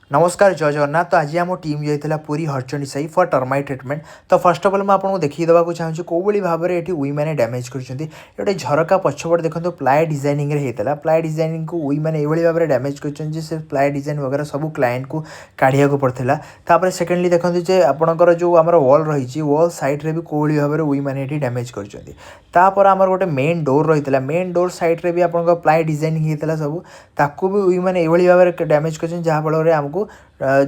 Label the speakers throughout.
Speaker 1: ନମସ୍କାର, ଜୟ ଜଗନ୍ନାଥ। ତ ଆଜି ଆମ ଟିମ୍ ଯାଇଥିଲା ପୁରୀ ହରଚଣ୍ଡୀ ସାହି ଫର୍ ଟର୍ମାଇଟ୍ ଟ୍ରିଟମେଣ୍ଟ। ତ ଫାର୍ଷ୍ଟ ଅଫ୍ ଅଲ୍ ମୁଁ ଆପଣଙ୍କୁ ଦେଖାଇ ଦେବାକୁ ଚାହୁଁଛି କେଉଁଭଳି ଭାବରେ ଏଠି ଉଇମାନେ ଡ୍ୟାମେଜ୍ କରିଛନ୍ତି। ଗୋଟେ ଝରକା ପଛପଟେ ଦେଖନ୍ତୁ, ପ୍ଲାଏ ଡିଜାଇନିଂରେ ହେଇଥିଲା। ପ୍ଲାଏ ଡିଜାଇନିଂକୁ ଉଇମାନେ ଏଇଭଳି ଭାବରେ ଡ୍ୟାମେଜ୍ କରିଛନ୍ତି ଯେ ସେ ପ୍ଲାଏ ଡିଜାଇନ୍ ବଗେରା ସବୁ କ୍ଲାଏଣ୍ଟକୁ କାଢ଼ିବାକୁ ପଡ଼ିଥିଲା। ତାପରେ ସେକେଣ୍ଡଲି ଦେଖନ୍ତୁ ଯେ ଆପଣଙ୍କର ଯେଉଁ ଆମର ୱାଲ୍ ରହିଛି, ୱାଲ୍ ସାଇଡ଼୍ରେ ବି କେଉଁଭଳି ଭାବରେ ଉଇମାନେ ଏଠି ଡ୍ୟାମେଜ୍ କରିଛନ୍ତି। ତାପରେ ଆମର ଗୋଟେ ମେନ୍ ଡୋର୍ ରହିଥିଲା। ମେନ୍ ଡୋର୍ ସାଇଡ଼୍ରେ ବି ଆପଣଙ୍କ ପ୍ଲାଏ ଡିଜାଇନିଂ ହେଇଥିଲା ସବୁ। ତାକୁ ବି ଉଇମାନେ ଏଇଭଳି ଭାବରେ ଡ୍ୟାମେଜ୍ କରିଛନ୍ତି, ଯାହାଫଳରେ ଆମକୁ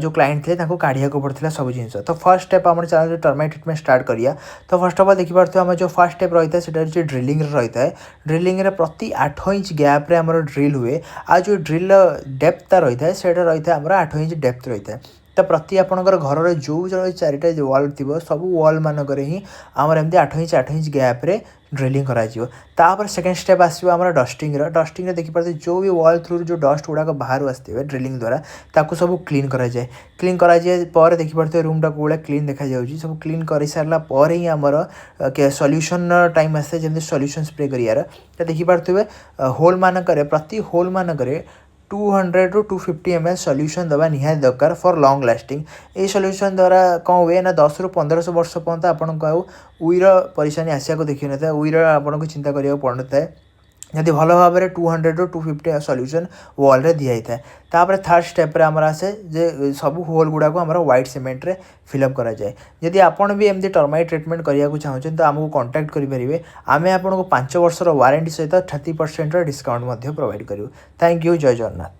Speaker 1: ଯେଉଁ କ୍ଲାଏଣ୍ଟ ଥିଲେ ତାଙ୍କୁ କାଢ଼ିବାକୁ ପଡ଼ିଥିଲା ସବୁ ଜିନିଷ। ତ ଫାର୍ଷ୍ଟ ଷ୍ଟେପ୍ ଆମର ଚାଲନ୍ତୁ ଟର୍ମାଇଟ୍ ଟ୍ରିଟମେଣ୍ଟ ଷ୍ଟାର୍ଟ କରିବା। ତ ଫାର୍ଷ୍ଟ ଅଫ୍ ଅଲ୍ ଦେଖିପାରୁଥିବେ, ଆମର ଯେଉଁ ଫାର୍ଷ୍ଟ ଷ୍ଟେପ୍ ରହିଥାଏ, ସେଇଟା ହେଉଛି ଡ୍ରିଲିଂରେ ରହିଥାଏ। ଡ୍ରିଲିଂରେ ପ୍ରତି 8 ଇଞ୍ଚ ଗ୍ୟାପ୍ରେ ଆମର ଡ୍ରିଲ୍ ହୁଏ। ଆଉ ଯେଉଁ ଡ୍ରିଲ୍ର ଡେପ୍ଥଟା ରହିଥାଏ, ସେଇଟା ରହିଥାଏ ଆମର 8 ଇଞ୍ଚ ଡେପ୍ଥ ରହିଥାଏ। ତ ପ୍ରତି ଆପଣଙ୍କର ଘରର ଯେଉଁ ଯେଉଁ ଚାରିଟା ୱାଲ୍ ଥିବ, ସବୁ ୱାଲ୍ ମାନଙ୍କରେ ହିଁ ଆମର ଏମିତି 8 ଇଞ୍ଚ 8 ଇଞ୍ଚ ଗ୍ୟାପ୍ରେ ଡ୍ରିଲିଂ କରାଯିବ। ତାପରେ ସେକେଣ୍ଡ ଷ୍ଟେପ୍ ଆସିବ ଆମର ଡଷ୍ଟିଂର। ଡଷ୍ଟିଂରେ ଦେଖିପାରୁଥିବେ, ଯେଉଁ ବି ୱାଲ୍ ଥ୍ରୁରୁ ଯେଉଁ ଡଷ୍ଟ ଗୁଡ଼ାକ ବାହାରୁ ଆସିଥିବେ ଡ୍ରିଲିଂ ଦ୍ୱାରା, ତାକୁ ସବୁ କ୍ଲିନ୍ କରାଯାଏ। କ୍ଲିନ୍ କରାଯିବା ପରେ ଦେଖିପାରୁଥିବେ, ରୁମ୍ଟା କେଉଁ ଭଳିଆ କ୍ଲିନ୍ ଦେଖାଯାଉଛି। ସବୁ କ୍ଲିନ୍ କରିସାରିଲା ପରେ ହିଁ ଆମର ସଲ୍ୟୁସନ୍ର ଟାଇମ୍ ଆସେ, ଯେମିତି ସଲ୍ୟୁସନ୍ ସ୍ପ୍ରେ କରିବାର। ତ ଦେଖିପାରୁଥିବେ, ହୋଲ୍ ମାନଙ୍କରେ, ପ୍ରତି ହୋଲ୍ ମାନଙ୍କରେ 200ରୁ 250 ml solution ଦେବା ନିହାତି ଦରକାର ଫର୍ ଲଙ୍ଗ୍ ଲାଷ୍ଟିଂ। ଏଇ ସଲ୍ୟୁସନ୍ ଦ୍ୱାରା କ'ଣ ହୁଏ ନା, 10ରୁ 1500 ବର୍ଷ ପର୍ଯ୍ୟନ୍ତ ଆପଣଙ୍କୁ ଆଉ ଉଇର ପରିଶାନି ଆସିବାକୁ ଦେଖିନଥାଏ। ଉଇର ଆପଣଙ୍କୁ ଚିନ୍ତା କରିବାକୁ ପଡ଼ିନଥାଏ, ଯଦି ଭଲ ଭାବରେ 200ରୁ 250 ସଲ୍ୟୁସନ୍ ୱାଲ୍ରେ ଦିଆହେଇଥାଏ। ତାପରେ ଥାର୍ଡ଼ ଷ୍ଟେପ୍ରେ ଆମର ଆସେ ଯେ ସବୁ ହୋଲ୍ ଗୁଡ଼ାକୁ ଆମର ହ୍ୱାଇଟ୍ ସିମେଣ୍ଟରେ ଫିଲ୍ଅପ୍ କରାଯାଏ। ଯଦି ଆପଣ ବି ଏମିତି ଟର୍ମାଇଟ୍ ଟ୍ରିଟମେଣ୍ଟ କରିବାକୁ ଚାହୁଁଛନ୍ତି, ତ ଆମକୁ କଣ୍ଟାକ୍ଟ କରିପାରିବେ। ଆମେ ଆପଣଙ୍କୁ 5 ବର୍ଷର ୱାରେଣ୍ଟି ସହିତ 30%ର ଡିସକାଉଣ୍ଟ ମଧ୍ୟ ପ୍ରୋଭାଇଡ଼ କରିବୁ। Thank you, Jay Jagannath.